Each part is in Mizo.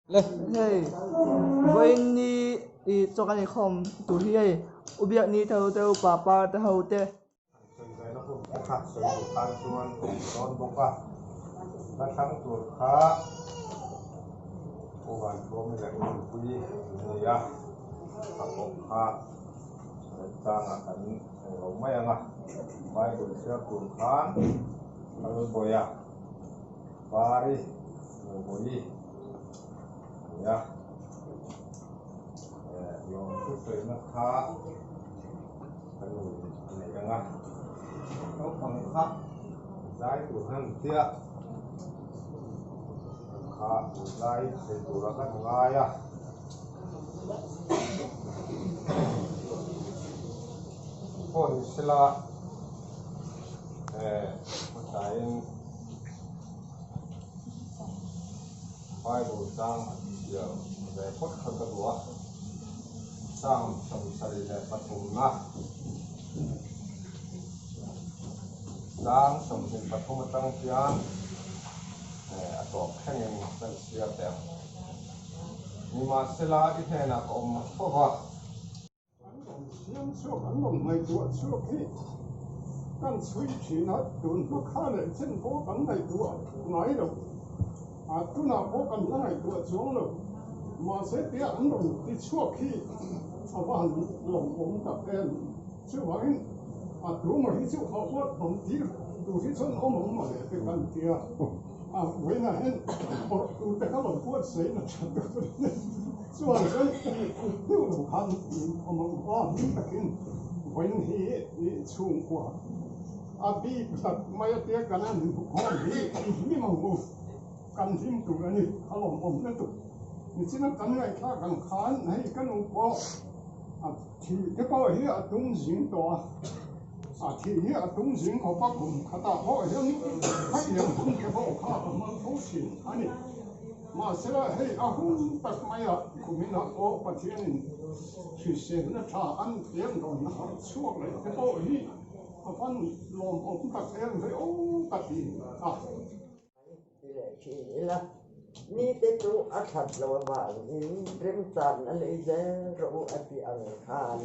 Le hei vawiin ni ih chaw kan inkhawm tur hi hei u biak ni te ho te upa par te ho te. An sawi ve na hun te kha sawi duh tan chuan awm dawn bawk a, hla thlang tur kha U Vanthawmi leh U Nunpui an ni a, a pawh kha remchangah kan hmu lo mai ang a, Bible chhiar tur khan Lalbawia Pari Nubawi a ni a, eh lawmthu sawina kha ka nu in a nei ang a, naupang kha zai tur khan an tia kha zai thei tura kan ngai a. Pawh ni sela eh hmasain Bible chang a chhiar ve phawt kha ka duh a, Psalm 73 chang 23 atang hian eh a tawp thlengin kan chhiar teh ang. Nimahsela i hnenah ka awm fo va. An rawn siam chhuak, an rawn ngaihtuah chhuak hi kan chhui thin a, tun hma kha leh chen pawh kan ngaihtuah ngai lo, a tunah pawh kan la ngaihtuah chuang lo. Mahse tia an rawn ti chhuak hi a va han lawmawm tak em. Chuvangin a tuma hi chu a uat awm tir tur hi chuan awm ang mawle te kan tia. A vawiinah hian awrh tur te kha lo buatsaih na tha tur a ni. Chuan chuan kut deuh lo khan in awm ang a, hlim takin vawiin hi i chhungkua a bik tak mai a tia kan han inhmukhawm hi i hlim ang u, kan hlim tur a ni, a lawmawm lutuk. Nichina kan ngaihthlak ang khan hei ka nu pawh a thih te pawh hi a tum zing tawh a. A thih hi a tum zing khawp a, kum khatah pawh hian hetiang hun te pawh kha a hmang fo thin a ni. Mahsela hei a hun tak maiah kuminah pawh Pathianin hriselna tha an tlem dawn na harh chhuak leh te pawh hi a van lawmawm tak em ve aw ka ti a. Ti leh thin ila, mite chu a that lo avangin remchanna lei zel rawh u a ti ang khan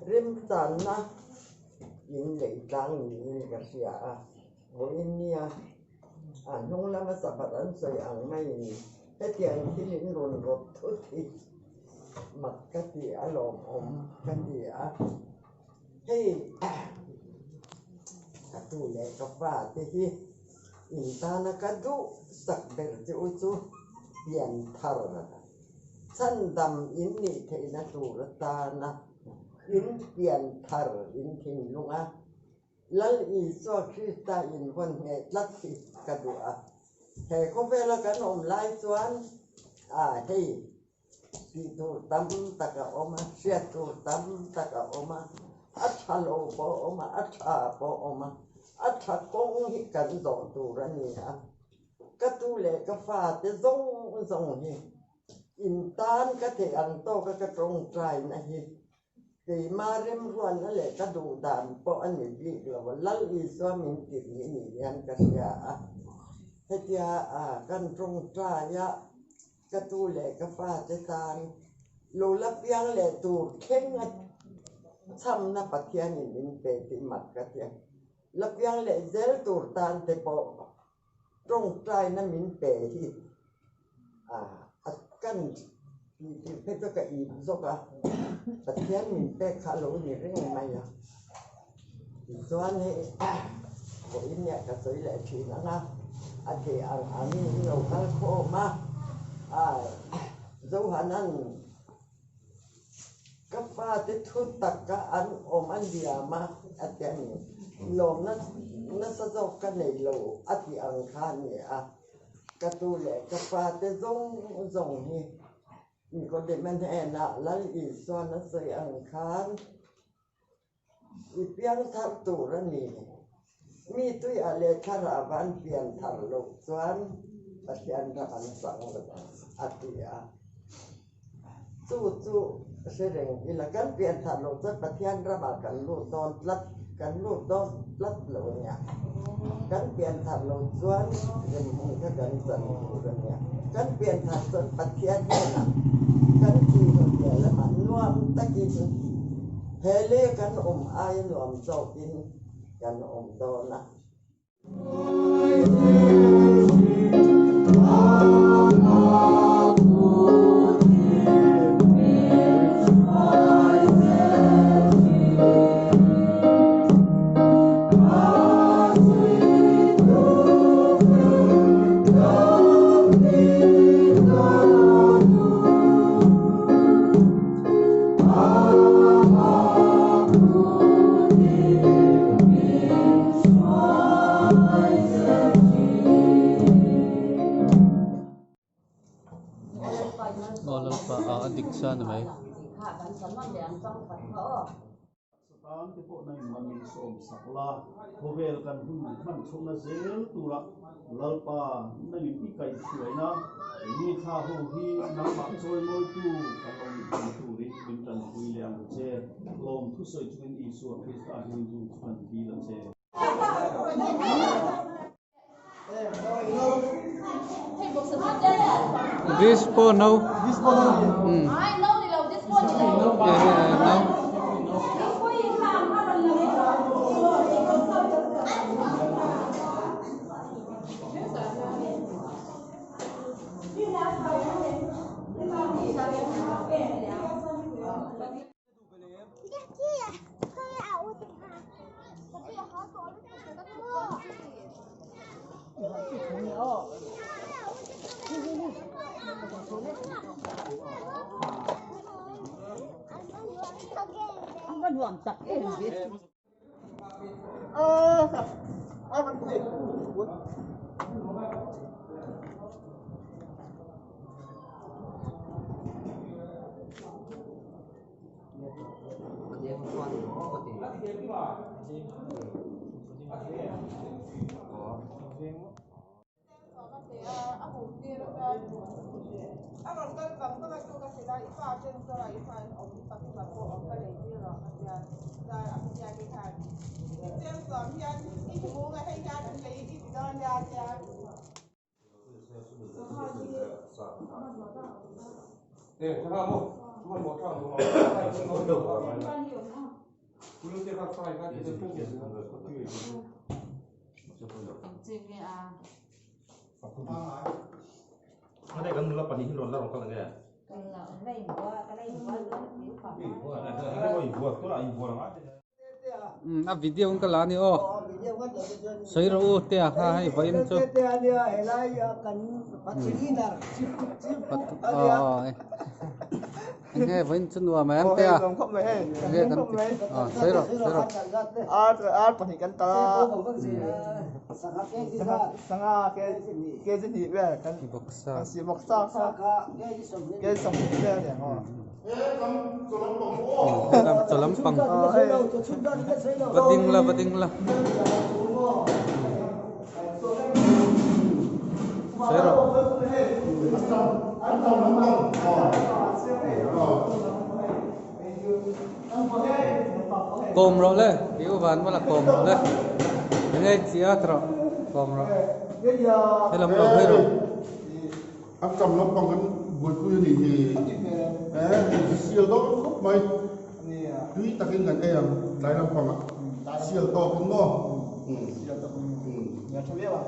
remchanna in lei tlang niin ka hria a, vawiin nia a hnung lama sabat an sawi ang maiin hetiang thil in rawn rawt thut hi mak ka ti a lawmawm ka ti a, hei ka tu leh ka pa te hi. In tana ka duh sak ber che u chu pian thar chhandam in nih theihna tur atana in pian thar in thinlung a, Lal Isua Krista in vawn hneh tlat hi ka duh a. He khawvela kan awm lai chuan a hei tih tur tam tak a awm a, hriat tur tam tak a awm a, a tha lo pawh a awm a, a tha pawh a awm a, a tha kawng hi kan zawh tur a ni a, ka tu leh ka fa te zawng zawng hi in tan ka theih ang tawka ka tawngtaina hi keima remruatna leh ka duh dan pawh a ni bik lo a, Lal Isua min tirh ni ni hian ka hria a, hetia kan tawngtai a. Ka tu leh ka fate tan lo la piang leh tur thleng a chhamna Pathianin min pe tih mak ka ti a. La piang leh zel tur tan te pawh tawngtaina min pe hi a kan tih tih phei chu ka ip zawk a, Pathian min pek kha a lo ni reng mai a. Tichuan hei vawiin nia ka sawi leh thin ang a, a thei ang angin in lo kal khawm a, Zohanan ka fate thu taka an awm a liam a a ti a ni, lawmna nasa zawk ka nei lo a tih ang kha a ni a, ka tu leh ka fate zawng zawng hi Nikodema hnenah Lal Isuan a sawi ang khan, I piang thar tur a ni. Mi tuiah leh thlarah van pian thar loh chuan Pathian ram an chang lo ang, a ti a. Chu chu hre reng ila, kan pian thar loh chuan Pathian ramah kan lut dawn tlat. kan lut dawn tlat lo a nia. Kan pian thar lo chuan rimhmun kha kan chan tur a nia. Kan pian thar chuan Pathian hnenah kan thi hun piah lamah nuam takin he lei kan awm aia nuam zawkin kan awm dawn a. Aw lalpa a a dik sa ni mai. Satan te pawh na inman min sawm sak la, khawvel kan hun hman chhawmna zel tura Lalpa nangin i kaihhruaina keini thla ho hi nangmah chawimawitu kan lo nih theih turin min tanpui leh ang che. Lawm thusawi chungin Isua Krista hming chu kan dil a che. Dispo no. Um. A video in ka la a ni aw sawi rawh u te a kha hei vawiin chu enge vawiin chu nuam em te a enge kan ti aw sawi rawh sawi rawh bawksa Helam chaw lampang va ding la va ding la sawi rawh kawm rawh le i u van mawla kawm rawh le enge i chi a ti rawh kawm rawh helam lo hawi rawh. A kam lampang kan buaipui a nih hi. Eh, sial dawn khawp mai. Tui takin kan ei ang tlai lampangah. Sial tawkin maw? Sial tawkin. Nia tha viau a.